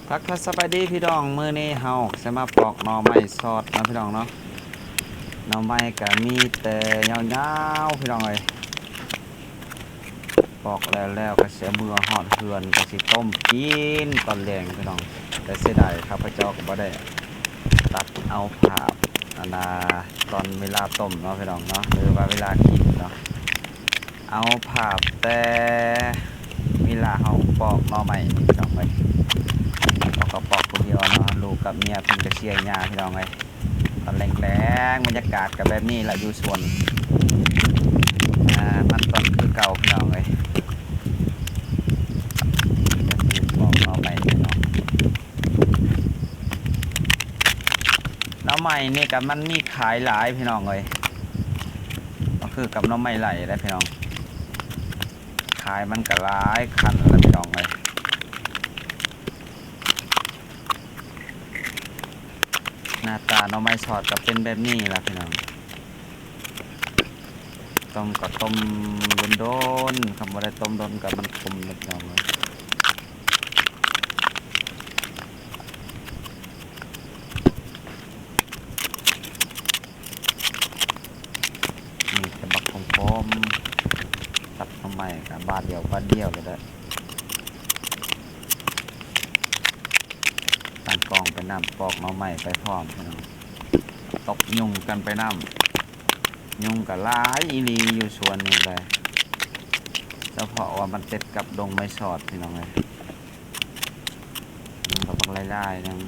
ທັກທາຍສະບາຍດີພີ່ນ້ອງ, ມື້ນີ້ເຮົາຊິມາປອກໜໍ່ໄມ້ສອດເນາະພີ່ນ້ອງເນາະ. ໜໍ່ໄມ້ກະມີແຕ່ຍາວໆ ພີ່ນ້ອງເອີຍ. ປອກແລ້ວໆ ກະຊິເອົາເມືອຮອດເຮືອນ ກະຊິຕົ້ມກິນຕອນແລງພີ່ນ້ອງ. ແຕ່ເສຍດາຍຂ້າພະເຈົ້າກະບໍ່ໄດ້ຕັດເອົາພາບ ອັນນ່າ ຕອນເວລາຕົ້ມເນາະພີ່ນ້ອງເນາະ ຫຼືວ່າເວລາກິນເນາະ. ເອົາພາບແຕ່ເວລາເຮົາປອກໜໍ່ໄມ້ນີ້ພີ່ນ້ອງເອີຍ. ເຮົາກະປອກຜູ້ດຽວເນາະ, ລູກກັບເມຍເພິ່ນກະເຊຍຫຍ້າພີ່ນ້ອງເອີຍ. ຕອນແລງໆ ບັນຍາກາດກະແບບນີ້ລະ ຢູ່ສວນ ອາ ມັນຕ້ອງຄືເກົ່າພີ່ນ້ອງເອີຍ. ປອກໜໍ່ໄມ້ພີ່ນ້ອງ. ໜໍ່ໄມ້ນີ້ກະມັນມີຂາຍຫຼາຍພີ່ນ້ອງເອີຍ, ບໍ່ຄືກັບໜໍ່ໄມ້ໄລ່ເດ້ພີ່ນ້ອງ. ຂາຍມັນກະຫຼາຍຂັ້ນລະພີ່ນ້ອງເອີຍ. ໜ້າຕາໜໍ່ໄມ້ສອດກະເປັນແບບນີ້ລະພີ່ນ້ອງ. ຕ້ອງກະຕົ້ມໂດນໆ, ຄັນບໍ່ໄດ້ຕົ້ມດົນກະມັນຂົມເລີຍພີ່ນ້ອງເອີຍ. ມີແຕ່ບັກຂົມໆ ຕັດໜໍ່ໄມ້ກະບາດດຽວບາດດຽວເລີຍເດີ້. ຕັ້ງກ້ອງໄປນຳ ປອກໜໍ່ໄມ້ໄປພ້ອມພີ່ນ້ອງ, ຕົບຍຸງກັນໄປນຳ. ຍຸງກະຫຼາຍອີ່ຫຼີຢູ່ສວນນີ້ເລີຍ, ສະເພາະວ່າມັນຕິດກັບດົງໄມ້ສອດພີ່ນ້ອງເອີຍ. ຍຸງກະບັກຫຼາຍໆ ນຳ.